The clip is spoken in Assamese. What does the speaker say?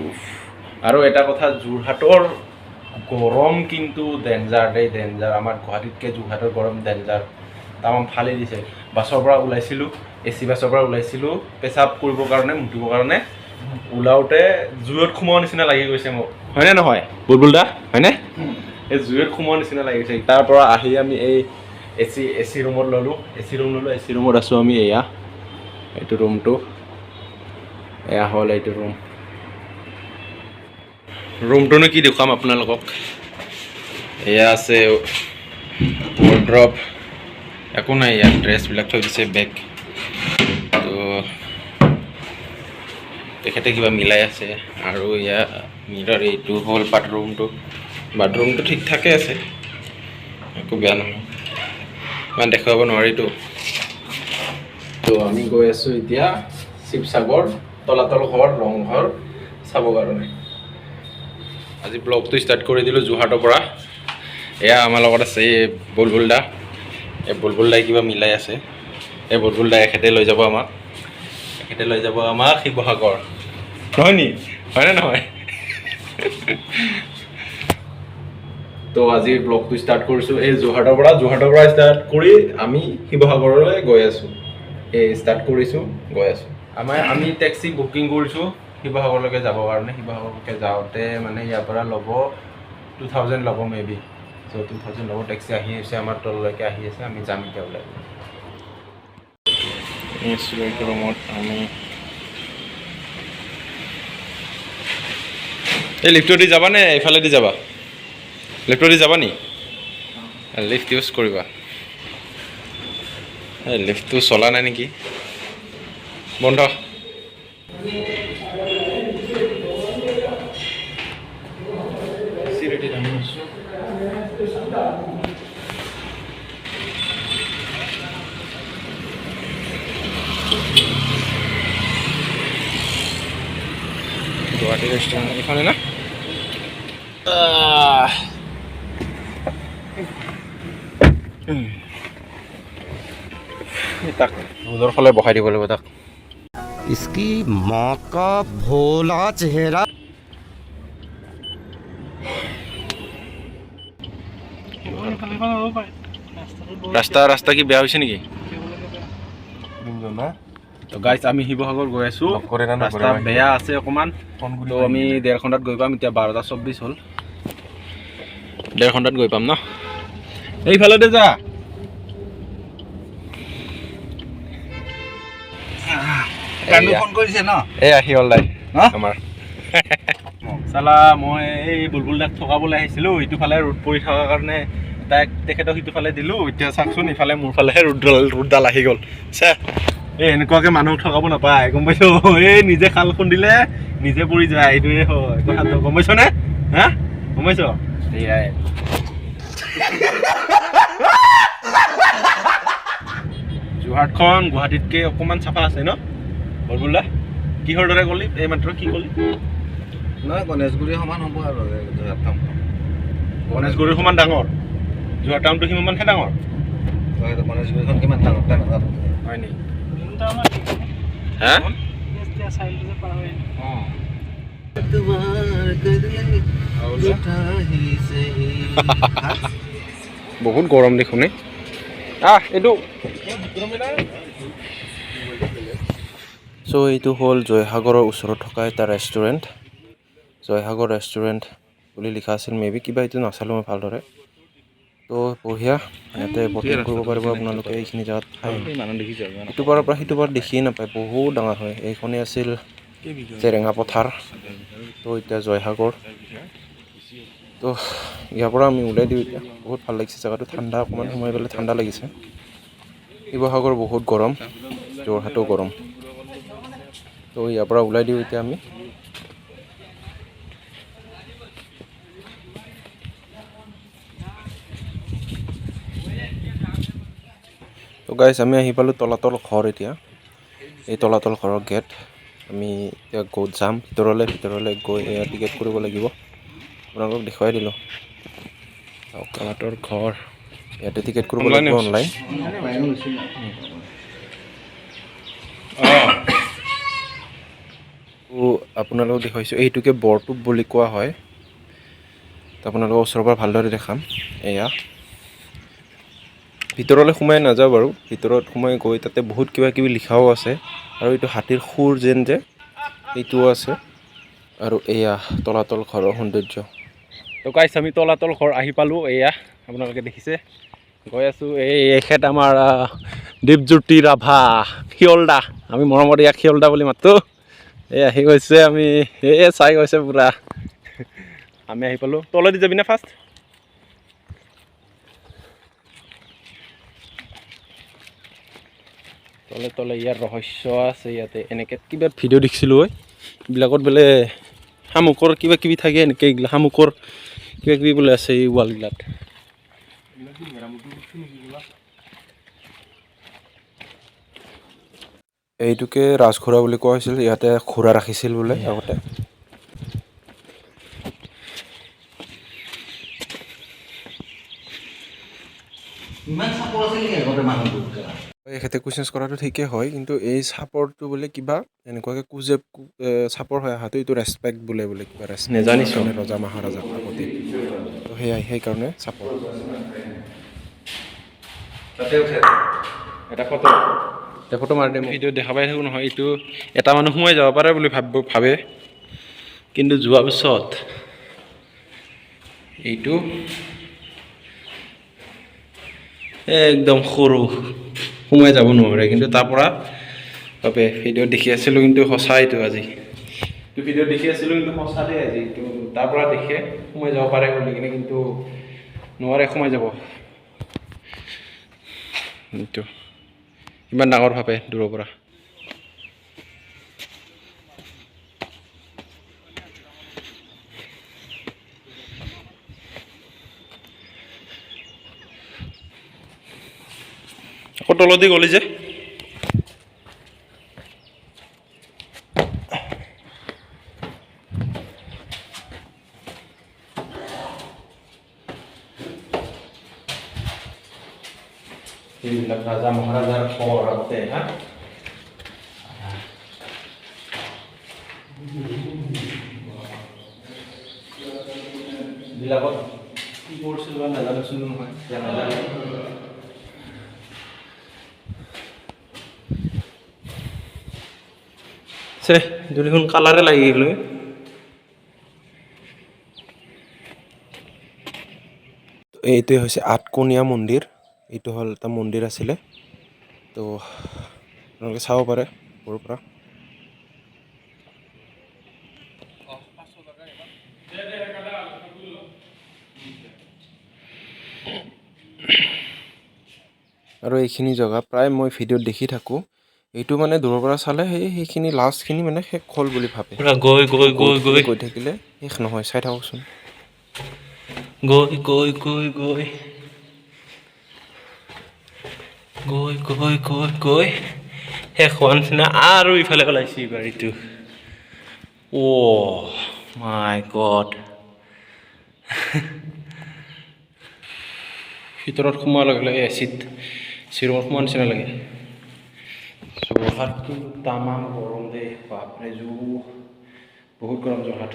উফ। আৰু এটা কথা, যোৰহাটৰ গৰম কিন্তু ডেঞ্জাৰ দেই, ডেঞ্জাৰ। আমাৰ গুৱাহাটীতকৈ যোৰহাটৰ গৰম ডেঞ্জাৰ, তামাম ফালি দিছে। বাছৰ পৰা ওলাইছিলোঁ, এ চি বাছৰ পৰা ওলাইছিলোঁ পেচাব কৰিবৰ কাৰণে, মুতিবৰ কাৰণে। ওলাওঁতে জুইত সোমোৱাৰ নিচিনা লাগি গৈছে মোক, হয়নে নহয় বুলবুল দা, হয়নে? এই জুইত সোমোৱাৰ নিচিনা লাগি গৈছে। তাৰ পৰা আহি আমি এই এ চি ৰুমত ল'লোঁ, এ চি ৰুম ল'লোঁ, এ চি ৰুমত আছোঁ আমি। এয়া এইটো ৰুমটো, এয়া হ'ল এইটো ৰুম। ৰুমটোনো কি দেখুৱাম আপোনালোকক। এয়া আছে ৱাৰ্ড্ৰপ, একো নাই ইয়াত, ড্ৰেছবিলাক থৈ দিছে, বেগ। তো তেখেতে কিবা মিলাই আছে। আৰু ইয়াৰ মিৰৰ এইটো হ'ল বাথৰুমটো। বাথৰুমটো ঠিক ঠাকে আছে, একো বেয়া নহয়, ইমান দেখুৱাব নোৱাৰিতো। তো আমি গৈ আছোঁ এতিয়া শিৱসাগৰ তলাতল ঘৰ, ৰংঘৰ চাবৰ কাৰণে। আজি ব্লগটো ষ্টাৰ্ট কৰি দিলোঁ যোৰহাটৰ পৰা। এয়া আমাৰ লগত আছে এই বুলবুল দা। এই বুলবুল দাই কিবা মিলাই আছে। এই বুলবুল দাই এখেতে লৈ যাব আমাক, এখেতে লৈ যাব আমাক শিৱসাগৰ, নহয় নি? হয়নে নহয়? তো আজি ব্লগটো ষ্টাৰ্ট কৰিছোঁ এই যোৰহাটৰ পৰা। যোৰহাটৰ পৰা ষ্টাৰ্ট কৰি আমি শিৱসাগৰলৈ গৈ আছোঁ। এই ষ্টাৰ্ট কৰিছোঁ, গৈ আছোঁ। আমি টেক্সি বুকিং কৰিছোঁ শিৱসাগৰলৈকে যাবৰ কাৰণে। শিৱসাগৰলৈকে যাওঁতে মানে ইয়াৰ পৰা ল'ব 2000 ল'ব মে বি। চ' 2000 ল'ব। টেক্সি আহি আছে, আমাৰ তললৈকে আহি আছে। আমি যাম এতিয়া ওলাই। এইটো ৰুমত আমি এই লিফ্টদি যাবা নে এইফালেদি যাবা? লিফ্টদি যাবা নি? লিফ্ট ইউজ কৰিবা। এই লিফ্টটো চলা নাই নেকি? বন্ধ। গুৱাহাটী ৰেষ্টুৰেণ্ট এইখনে না? তাক ৰোডৰ ফালে বহাই দিব লাগিব তাক। इसकी माँ का भोला चेहरा। ৰাস্তা কি বেয়া হৈছে নেকি? তো গাইজ, আমি শিৱসাগৰ গৈ আছো। ৰাস্তা বেয়া আছে অকণমান। তো আমি 1.5 ঘণ্টাত গৈ পাম। এতিয়া 12টা 24 হ'ল, 1.5 ঘণ্টাত গৈ পাম ন? এইফালেতে যা। ফোন কৰিছে ন? এই আহি হ'ল দাই আমাৰ। চালা, মই এই বুলবুল দাক ঠগাবলৈ আহিছিলোঁ। ইটোফালে ৰ'দ পৰি থকাৰ কাৰণে তাইক তেখেতক সিটোফালে দিলোঁ। এতিয়া চাওকচোন, ইফালে মোৰ ফালেহে ৰ'দডাল আহি গ'ল। চে, এই এনেকুৱাকৈ মানুহক ঠগাব নাপায়, গম পাইছ? এই নিজে খাল খুন্দিলে নিজে পৰি যায়, এইটোৱে হয় কথাটো, গম পাইছনে? হা, গম পাইছ? এয়াই যোৰহাটখন গুৱাহাটীতকৈ অকণমান চাফা আছে ন বুলবুল দা? কিহৰ দৰে ক'লি এইমাত্ৰ, কি ক'লি? নহয়, গণেশগুৰি সমান হ'ব আৰু যোৰহাট টাউনখন। গণেশগুৰিৰ সমান ডাঙৰ যোৰহাট টাউনটো? সিমানহে ডাঙৰ? গণেশগুৰিখন কিমান ডাঙৰ তই নাজানো। হয় নেকি? হা। অঁ। বহুত গৰম দেখোন। আহ, এইটো চ' এইটো হ'ল জয়সাগৰৰ ওচৰত থকা এটা ৰেষ্টুৰেণ্ট। জয়সাগৰ ৰেষ্টুৰেণ্ট বুলি লিখা আছিল মে বি, কিবা এইটো নাচালোঁ মই ভালদৰে। তো বঢ়িয়া, ইয়াতে বটিং কৰিব পাৰিব আপোনালোকে। এইখিনি জেগাত ঠাই ইটো পাৰৰ পৰা সিটো পাৰ দেখিয়ে নাপায়, বহুত ডাঙৰ হয়। এইখনেই আছিল জেৰেঙা পথাৰ। তো এতিয়া জয়সাগৰ। তো ইয়াৰ পৰা আমি ওলাই দিওঁ এতিয়া। বহুত ভাল লাগিছে জেগাটো, ঠাণ্ডা, অকণমান সোমাই পেলাই ঠাণ্ডা লাগিছে। শিৱসাগৰ বহুত গৰম, যোৰহাটো গৰম। তো ইয়াৰ পৰা ওলাই দিওঁ এতিয়া আমি। তো গাইজ, আমি আহি পালোঁ তলাতল ঘৰ। এতিয়া এই তলাতল ঘৰৰ গেট। আমি এতিয়া গৈ যাম ভিতৰলৈ। ভিতৰলৈ গৈ এয়া টিকেট কৰিব লাগিব। আপোনালোকক দেখুৱাই দিলোঁ। চাওক, তলাতল ঘৰ, ইয়াতে টিকেট কৰিব লাগিব অনলাইন। আপোনালোকক দেখুৱাইছোঁ, এইটোকে বৰটোপ বুলি কোৱা হয়। তো আপোনালোকক ওচৰৰ পৰা ভালদৰে দেখাম। এয়া ভিতৰলৈ সোমাই নাযাওঁ বাৰু, ভিতৰত সোমাই গৈ তাতে বহুত কিবা কিবি লিখাও আছে। আৰু এইটো হাতীৰ শুঁৰ যেন যে এইটোও আছে। আৰু এয়া তলাতল ঘৰৰ সৌন্দৰ্য। তো গাইছ, আমি তলাতল ঘৰ আহি পালোঁ। এয়া আপোনালোকে দেখিছে, গৈ আছোঁ। এই এখেত আমাৰ দীপজ্যোতি ৰাভা, শিয়লদা, আমি মৰমত ইয়াক শিয়লদা বুলি মাতোঁ। এই আহি গৈছে, আমি এই চাই গৈছে পূৰা। আমি আহি পালোঁ। তলেদি যাবি না ফাৰ্ষ্ট? তলে তলে ইয়াৰ ৰহস্য আছে। ইয়াতে এনেকৈ কিবা ভিডিঅ' দেখিছিলোঁ, ঐ এইবিলাকত বোলে শামুকৰ কিবা কিবি থাকে, এনেকৈ এইগিলা শামুকৰ কিবা কিবি বোলে আছে এই ৱালগিলাত। এইটোকে ৰাজঘোঁৰা বুলি কোৱা হৈছিল। ইয়াতে ঘোঁৰা ৰাখিছিল বোলে আগতে। ইমান চাপৰ আছিল নেকি আগতে মানুহবোৰ? এখেতে কুৱেশ্যন কৰাটো ঠিকেই হয়, কিন্তু এই চাপৰটো বোলে কিবা এনেকুৱাকৈ কুজে চাপৰ হৈ অহাটো এইটো ৰেচপেক্ট বোলে বোলে কিবা ৰেচপেক্ট নেজানিছোঁ। ৰজা মহাৰাজাক আগতে, তো সেয়াই সেইকাৰণে চাপৰ। তাতে উঠে এটা ফটো, এটা ফটো মাৰি দে। ভিডিঅ' দেখা পাই থাকোঁ নহয়, এইটো এটা মানুহ সোমাই যাব পাৰে বুলি ভাবে, কিন্তু যোৱাৰ পিছত এইটো একদম সৰু, সোমাই যাব নোৱাৰে। কিন্তু তাৰ পৰা বাবে ভিডিঅ'ত দেখি আছিলোঁ, কিন্তু সঁচা এইটো আজি এইটো ভিডিঅ'ত দেখি আছিলোঁ, কিন্তু সঁচা দেই আজি এইটো। তাৰ পৰা দেখে সোমাই যাব পাৰে বুলি কিনে, কিন্তু নোৱাৰে সোমাই যাব। এইটো ইমান ডাঙৰ ভাবে দূৰৰ পৰা। আকৌ তলদি গ'লি যে। এইবিলাক ৰাজা মহাৰাজাৰ ঘৰ আগতে। হা, বিলাকত কি কৰিছিল বা নাজানোচোন নহয়, এতিয়া নাজানো। চে দেখোন কালাৰে লাগি গ'ল। এইটোৱে হৈছে আঠকোণীয়া মন্দিৰ। এইটো হ'ল এটা মন্দিৰ আছিলে। তো আপোনালোকে চাব পাৰে ওপৰৰ পৰা। আৰু এইখিনি জেগা প্ৰায় মই ভিডিঅ'ত দেখি থাকোঁ। এইটো মানে দূৰৰ পৰা চালে সেইখিনি লাষ্টখিনি মানে শেষ হ'ল বুলি ভাবে। পুৰা গৈ গৈ গৈ গৈ গৈ থাকিলে শেষ নহয়, চাই থাককচোন। গৈ গৈ গৈ গৈ গৈ গৈ গৈ গৈ শেষ হোৱা নিচিনা আৰু ইফালে ওলাইছে এইবাৰ এইটো। অ' মাই গড, ভিতৰত সোমোৱাৰ লগে লগে এচিড চিৰুমত সোমোৱাৰ নিচিনা লাগে। যোৰহাট কিন্তু তামাম গৰম দেই, বাপৰে, বহুত গৰম যোৰহাট।